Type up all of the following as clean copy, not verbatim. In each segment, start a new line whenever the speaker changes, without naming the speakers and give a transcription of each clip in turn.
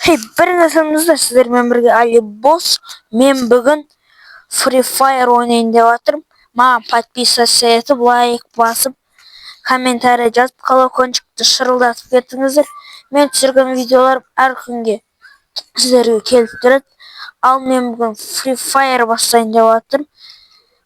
Хей, біріңізді сіздермен бірге Али Босс. Мен бүгін Free Fire ойнайын деп жатырмын. Маған подписаться етіп, лайк басып, комментарий жазып, колокольчикті шырылдатып кетіңіздер. Мен түсірген видеоларым әр күнге сіздерге келіп тұрады. Ал мен бүгін Free Fire бастайын деп жатырмын.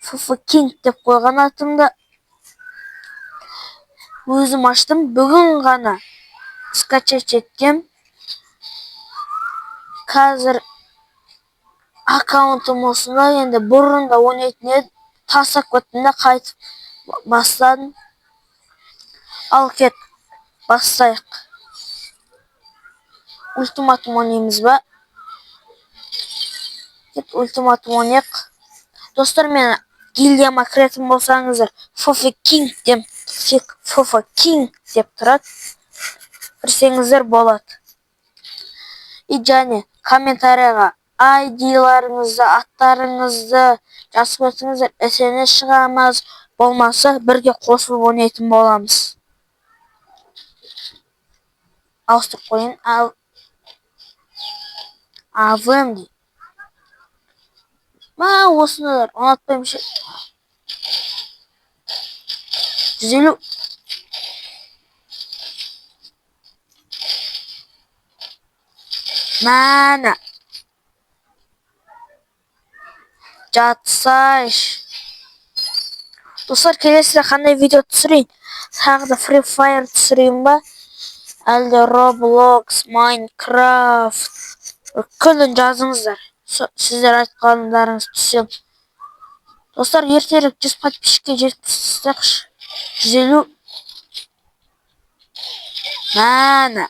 FF King деп қойған атымды өзім аштым. Бүгін ғана скачать еткем. Қазір аккаунтым осындай, енді бұрын да ойнайтын едім, тастап кеттім да қайтып бастадым. Ал кет, бастайық. Ультиматум ойнаймыз ба? Кет, ультиматум ойнайық. Достар, мен гильдияма кіретін болсаңыздар, FF King деп, FF King деп тұрады. Кірсеңіздер болады. И және комментарийға ID-ларыңызды, аттарыңызды жазып кетіңіздер, СНС шығамыз, болмаса бірге қосылып ойнайтын боламыз. Ауыстырып қояйын. Ал АВМ дейді. Ма, осындайлар ұнатпаймын ше. 150. Мәні. Жатсайш. Достар, келесіде қандай видео түсірейін? Тағы да Free Fire түсірейін ба? Әлде Roblox, Minecraft? Күлін жазыңыздар. Сіздер айтқандарыңыз түсем. Достар, ертерек 100 подписчикке жеткізсекші. 150. Мәні.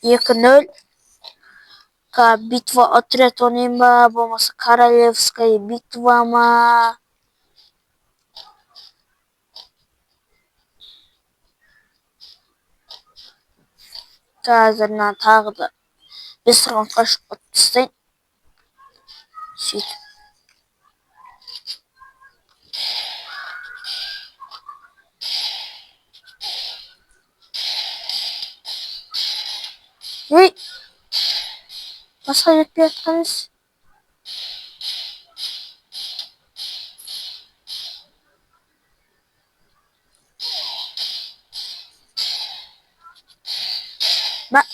2-0. Битва отряд ойнайын ба, болмаса королевская битва ма? Қазір мына тағы да 5 раундқа шығып тастайын. Сөйтіп. Ей! Басқа жетпей жатқаныңыз.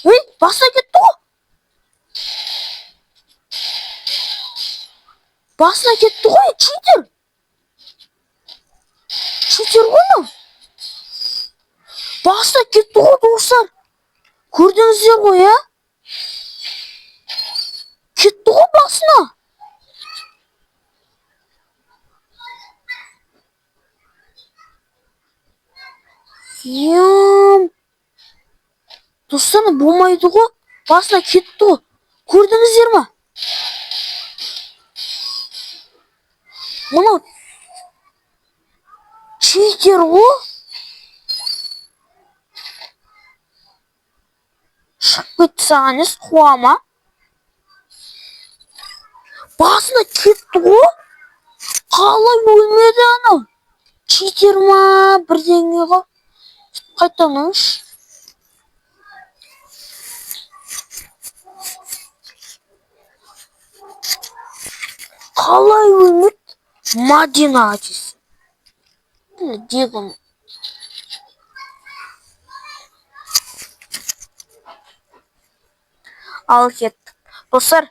Ей, басына кетті ғой. Басына кетті ғой, читер. Читер ғой мынау. Басына кетті ғой, достар. Көрдіңіздер ғой, ә? Кетті ғой басына. Ем. Достар, болмайды ғой. Басына кетті ғой. Көрдіңіздер ма? Мынау читер ғой. Шығып кетті саған ес, қуама. Басына кетті ғой. Қалай өлмеді анау? Читер ма, бірдеңе ғой. Қайтадан ойыншы. Қалай өлмеді? Мадина дейсің. Дегім. Ал кеттік. Достар,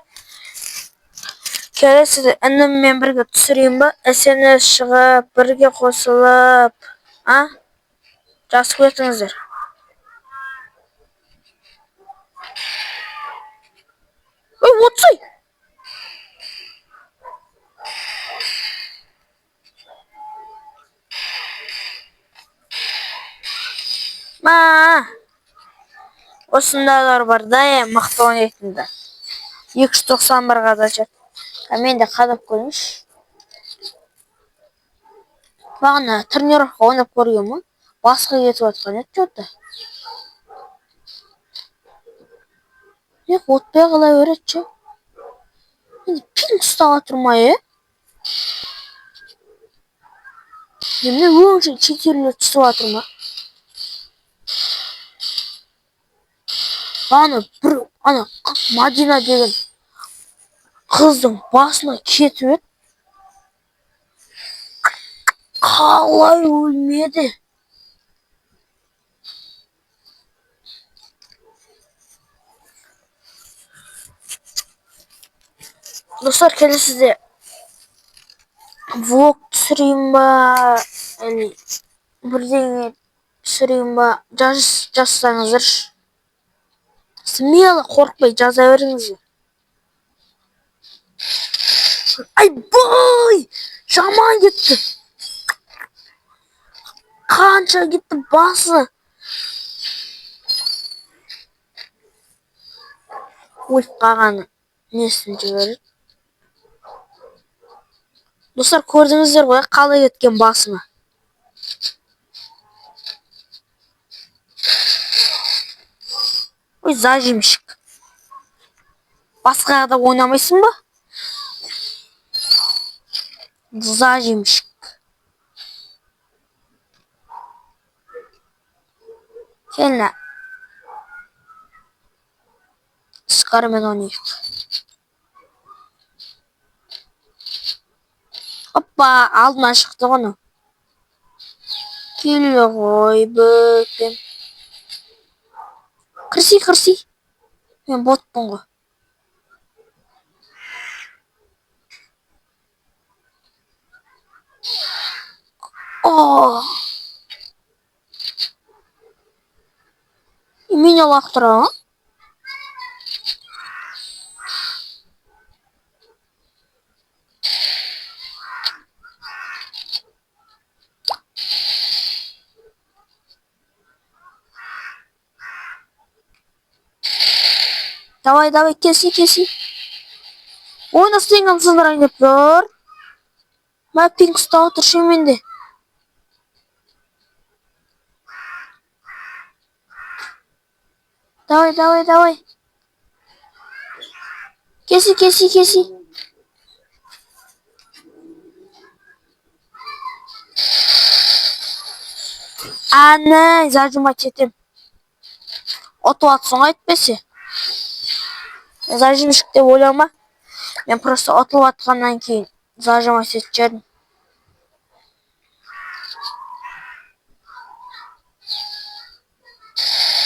келесіде ініммен бірге түсірейін ба? СНС шығып, бірге қосылып, а? Жазып кетіңіздер. Ой, отсай! Ма! Осындайлар бар да, мықты ойнайтындар. 291-ға да жетті. Мен де қадап көрейінші. Бағана тренировка ойнап көргенмін. Басқа кетіп жатқан еді что-то. Не, отпай қала береді ше. Енді пинг ұстап жатыр ма, е? Немене өңшең читерлер түсіп жатыр ма? Ана бір ана Мадина деген қыздың басына кетіп еді. Қалай өлмеді? Достар, келесіде влог түсірейін ба, или бірдеңе түсірейін ба, жазсаңыздаршы. Смело, қорықпай жаза беріңіздер. Айбай, жаман кетті. Қанша кетті басы. Өліп қалғаны несін жібереді. Достар, көрдіңіздер ғой, қалай кеткен басыма. Ой, зажимщик. Басқаға да ойнамайсың ба? Зажимщик. Кел, Скармен ойнайық. Опа, алдынан шықты ғой анау. Келе ғой, бөпем. Кірсей, кірсей. Мен ботпын ғой. О! Мені лақтыра ма? Давай, давай, келсей, келсей. Ойна, сен сындырайын деп тұр. Мә, пинг ұстап отыр ше менде. Давай, давай, давай. Келсей, келсей, келсей. Ана, зажимать етем. Ұтып атсың ғой әйтпесе. Зажимщик деп ойлама. Мен просто ұтылып атқаннан кейін зажимать етіп жібердім.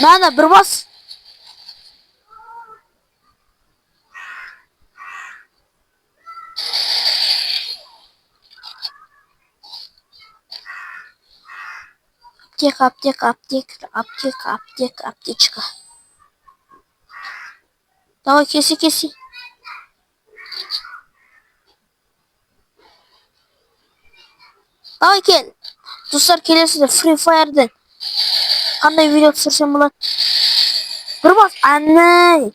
Мә, бір бас. Аптека, аптека, аптека, аптека, аптека, аптечка. Давай, кеси, кеси. Давай, кел. Достар, келесіде Free Fire'ден қандай видео түсірсем болады? Бір бас, әней.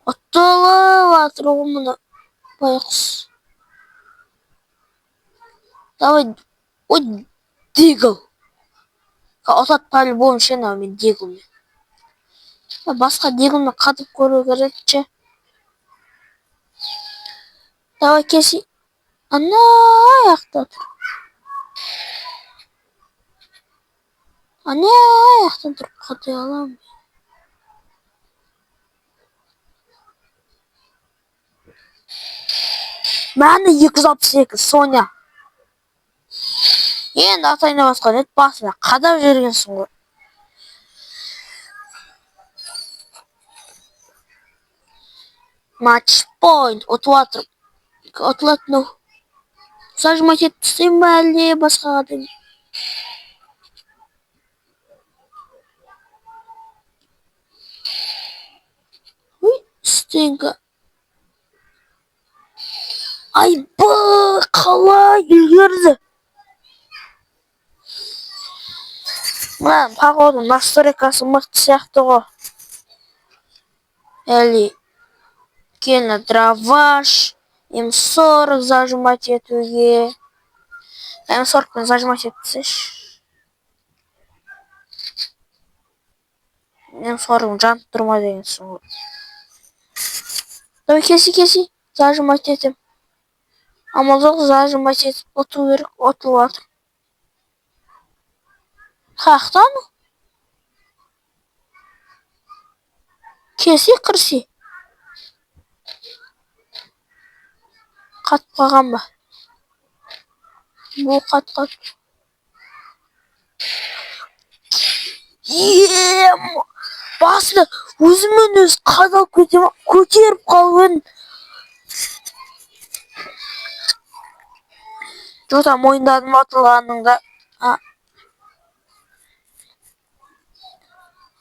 Ұтылып жатыр ғой мұны байқұс. Давай, ой, Дигл. Ұтады по-любому ше мынау мен Диглмен. Басқа Диглмен қатып көру керек ше. Давай, келсей. Ана аяқта тұр. Ана аяқтан тұрып қатай аламын. Мәні 262 Соня. Енді атайын басқан еді, басына қадап жібергенсің ғой. Матч пойнт, ұтып жатырмын. Ұтылады мынау. Зажимать етіп тастайын ба, әлде басқаға дейін? Ой, стенка. Айбай, қалай үлгерді? Мына походу настройкасы мықты сияқты ғой. Или келі дробаш, М40 зажимать етуге. М40 пен зажимать етіп тастайыншы. М40 жанып тұр ма дегенсің ғой. Давай, келсей, келсей. Зажимать етем. Амал жоқ, зажимать етіп ұту керек, ұтылып жатыр. Қаяқта анау? Келсе кірсе. Қатып қалған ба? Бұл қатып қалыпты. Ем, басында өзімен өзі қадалып кете ма? Көтеріп қалып едім. Жота мойындадым ұтылғаныңды.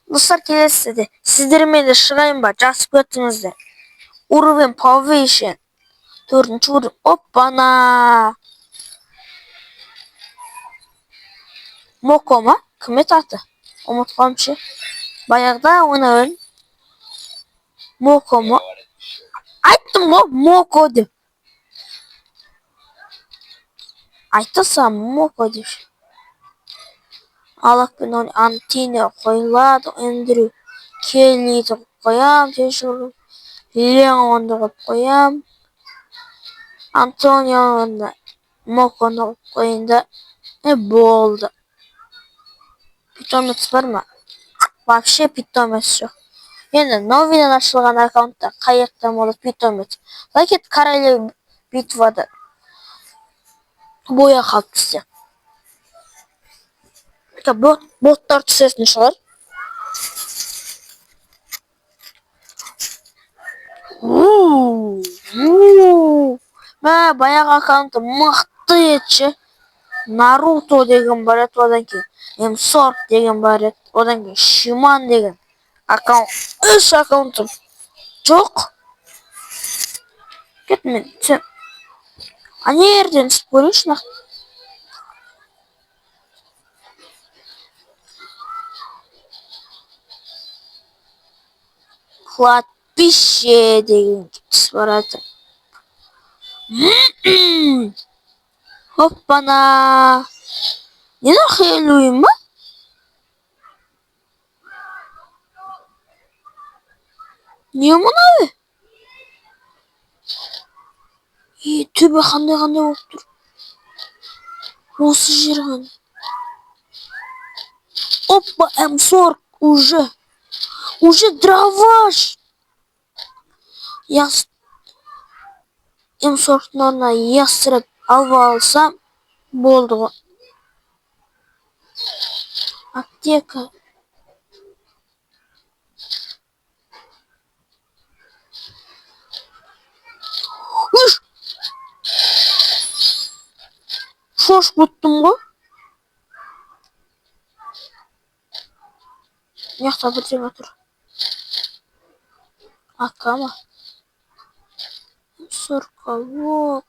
Достар, келесіде сіздермен де шығайын ба? Жазып кетіңіздер. Уровень повышен. 4-ші уровень. Оппана! Моко ма? Кім еді аты? Ұмытып қалдым ше. Баяғыда ойнап едім. Моко ма? Айттым ғой, Моко деп. Айта салам Моко деп. Алакпен антенна қойылады, Эндрю Келлиді қойып қоям, тез жүгіріп. Леонды қойып қоям. Антонионы, Моконы қойып қояйын да. Болды. Питомец бар ма? Вообще питомец жоқ. Енді новыйдан ашылған аккаунтта қай жақтан болады питомец? Лакет королева битвада боя қалып түссе. Боттар түсетін шығар. Мә, баяғы аккаунты мықты еді ше. Наруто деген бар еді, одан кейін М40 деген бар еді, одан кейін Шиман деген аккаунт. 3 аккаунтым жоқ. Кет мен сен. Ана жерден түсіп көрейінші нақты. Кладбище деген түсіп бара жатыр. Хоппана! Не мынау, Хэллоуин ба? Не мынау? Е, төбе қандай-қандай болып тұр. Осы жер ғана. Опа, М40 уже. Уже дробаш. М40-тың орнына ясырып алып алсам болды ғой. Аптека. Үш! Шошып кеттім ғой. Мына жақта бірдеңе тұр. Ака ма? Соркалок.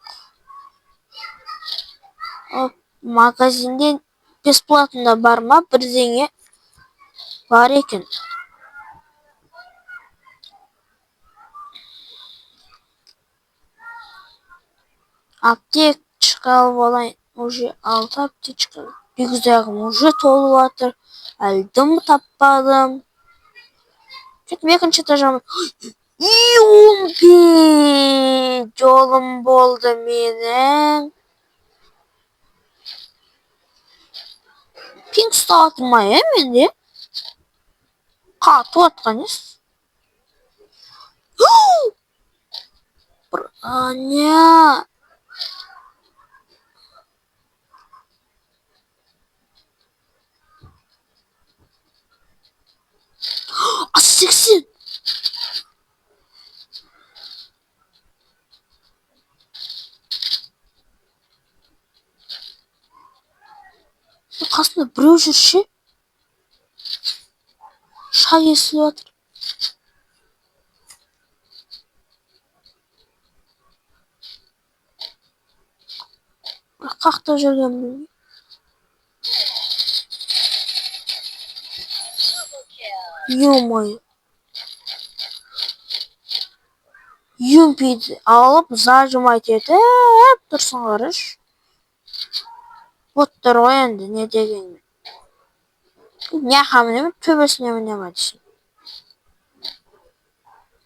Магазинде бесплатно бар ма? Бірдеңе бар екен. Аптечка алып алайын. Уже 6 аптечка. Рюкзагым уже толып жатыр. Әлі дым таппадым. Кеттім екінші этажға. Юмпи! Жолым болды менің. Пинг ұстап жатыр ма, е, менде? Қатып жатқан несі? Броня! А 80! Қасында біреу жүр ше. Шай естіліп жатыр. Бірақ қақта жүргенін білмеймін. Ё-моё. Юмпиді алып зажимать етіп тұрсың қарашы. Боттар ғой енді, не дегенмен. Няқа міне ме, төбесіне міне ма дейсің.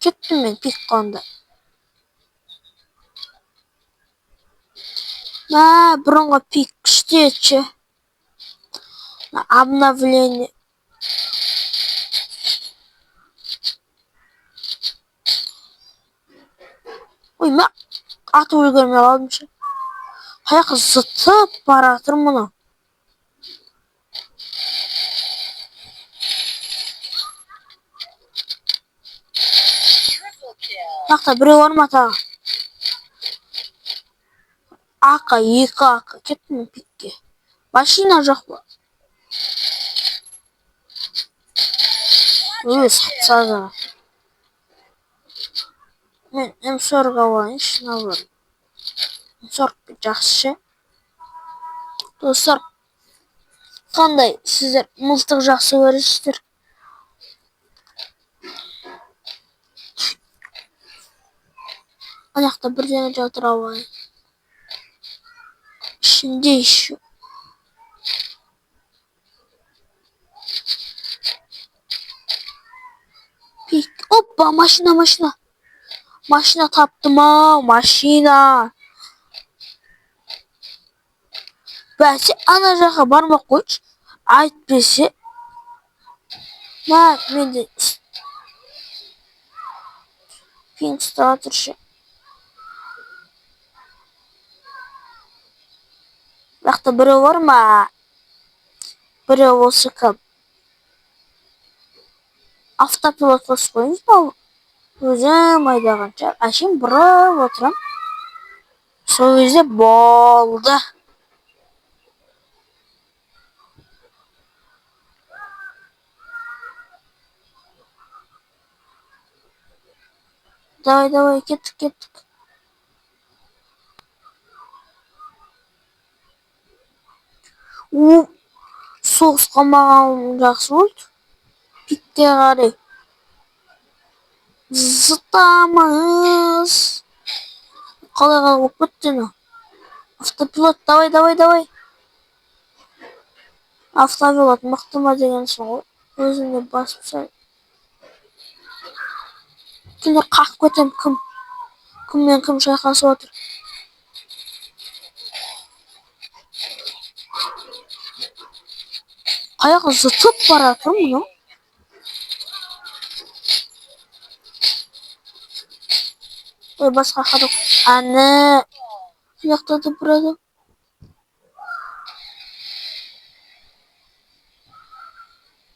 Кеттім мен пик қонды. Мә, бұрынғы пик күшті еді ше. Обновление. Ой, мә, атып үлгермей қалдым ше. Қаяққа зытып бара жатыр мұны? Мына біреу бар ма тағы? АК, екі АК. Кеттім мен пикке. Машина жоқ па? Өй, сатса да. Мен М40 алайыншы, мына бір. М40 жақсы ше. Достар, қандай сіздер мылтық жақсы көресіздер? Ана жақта бірдеңе жатыр алайын. Ішінде еще. Пик. Опа, машина, машина. Машина таптым ау, машина. Бәсе, ана жаққа бармай ақ қойшы. Әйтпесе. Мә, менде пинг ұстап жатыр ше. Бұл жақта біреу бар ма? Біреу болса кім? Автопилот қосып қойыңыз ба? Өзім айдағанша әшейін бұрып отырамын. Сол кезде болды. Давай, давай, кеттік, кеттік. У, соғысқа маған жақсы болды. Пикке қарай зытамыз. Қалай қалай болып кетті мынау? Автопилот, давай, давай, давай. Автопилот мықты ма дегенсің ғой. Өзім де басып сал. Кімдер қағып кетемін, кім? Кіммен кім шайқасып отыр? Қаяққа зытып бара жатыр мынау? Ой, басқа ходок. Әне. Мына жақта да бір адам.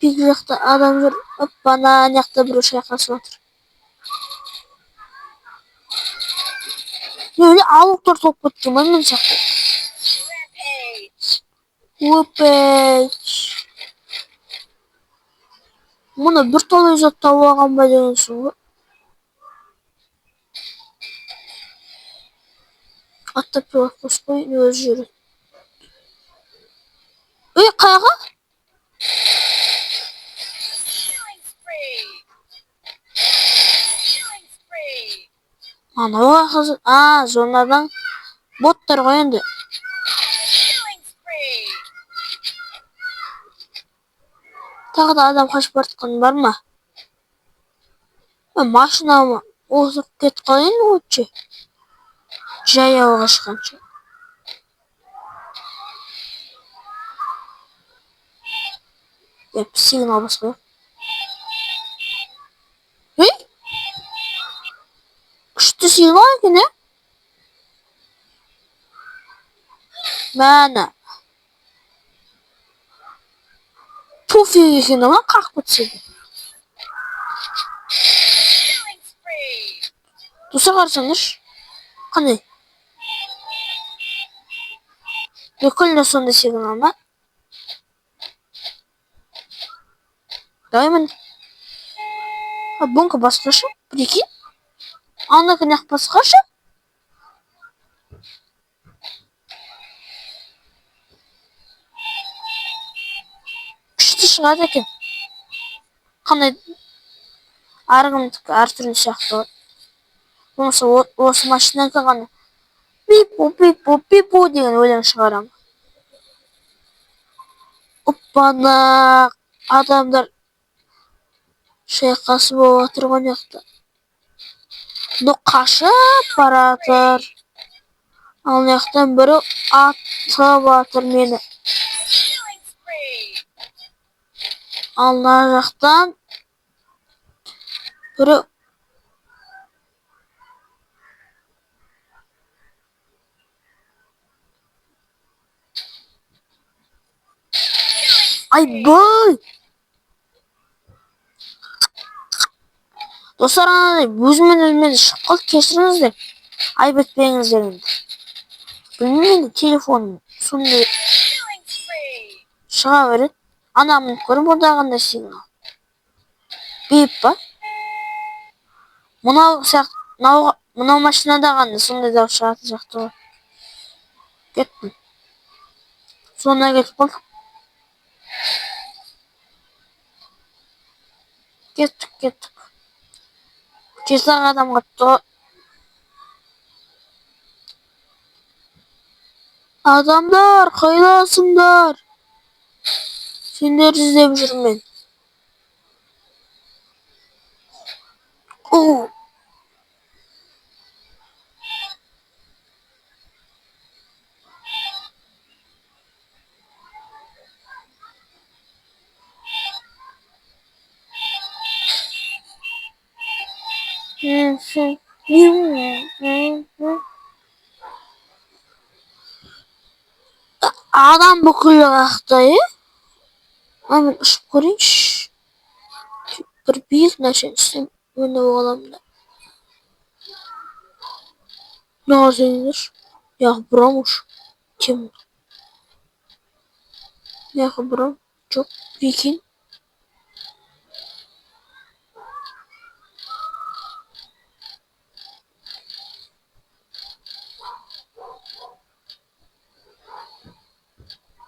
Пик жақта адам жүр. Оппана, ана жақта біреу шайқасып жатыр. Не, алуқтар толып кеткен ба мен сияқты? Опять. Мұны бірталай зат тауып алған ба дегенсің ғой. Автопилот қосып қой, өзі жүреді. Ей, қаяққа? Анау қазір, а, зонадан боттар ғой енді. Тағы да адам қашып бара жатқан бар ма? Машинама отырып кетіп қалайын лучше. Жаяу қашқанша. Деп сигнал басып қояйық. Ей! Күшті сигнал екен, ә? Мәні. Пофиг екен ама қағып кетсе де. Достар, қарасаңдаршы. Қандай? Бүкіл сондай сигнал ма? Давай мен. А, бұнікі басқаша? Прикинь? Аныкі неғып басқаша? Күшті шығады екен. Қандай әркімдікі әртүрлі сияқты ғой. Болмаса осы машинанікі ғана пипу пипу пипу деген өлең шығарамын. Оппана, адамдар шайқасы болып жатыр ғой мына жақта. Мынау қашып бара жатыр. Ал мына жақтан біреу атып жатыр мені. Ал мына жақтан біреу айбай! Достар, анадай өзімен өзімен шығып қалды, кешіріңіздер. Айып етпеңіздер енді. Білмеймін енді, телефоным сондай шыға береді. Ана мініп көріп, онда қандай сигнал? Бип па? Мынау сияқты, мынау машинада қандай сондай дауыс шығатын сияқты ғой. Кеттім. Соңына кетіп қалдық. Кеттік, кеттік. Жеті адам қалыпты ғой. Адамдар, қайдасыңдар? Сендерді іздеп жүрмін. О! Адам бүкіл қақта, е? Мен ұшып көрейінші. Бір биік нәрсенің үстіне мініп аламын да. Мына қарасаңдаршы. Яғы бұрам уж. Тем. Яғы бұрам. Жоқ, прикинь.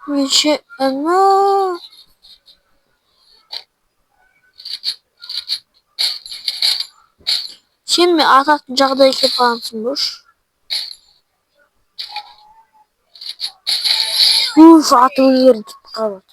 Менше ана сен мен ататын жағдай келіп қалғансың ба? Уф, атып үлгердім, кетіп қалып.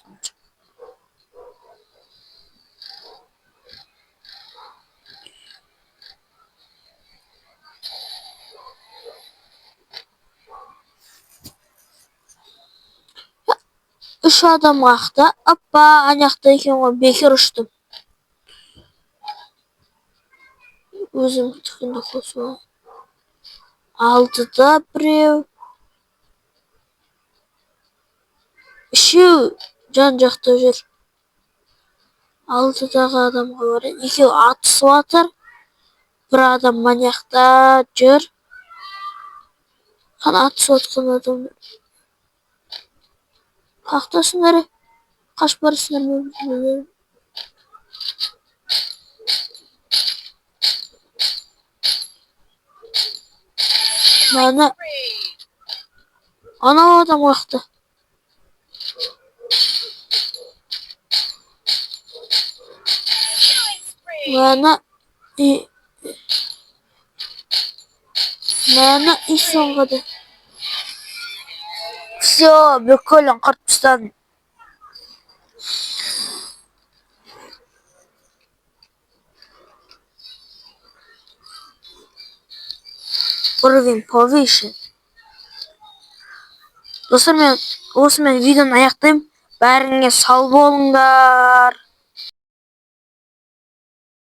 Үш адам қақта. Аппа, ана жақта екен ғой, бекер ұштым. Өзім түкінді қосып алайын. Алтыда біреу. Үшеу жан жақта жүр. Алтыдағы адамға барайын. Екеуі атысып жатыр. Бір адам мына жүр. Қана атысып жатқан адамдар. Қақтасыңдар, қашып барасыңдар. Мана анау адам қақты. Мана и мана и соңғы да. Все, бүкілін қырып тастадым. Уровень повыше. Достар, мен осымен видеоны аяқтаймын. Бәріңе сау болыңдар.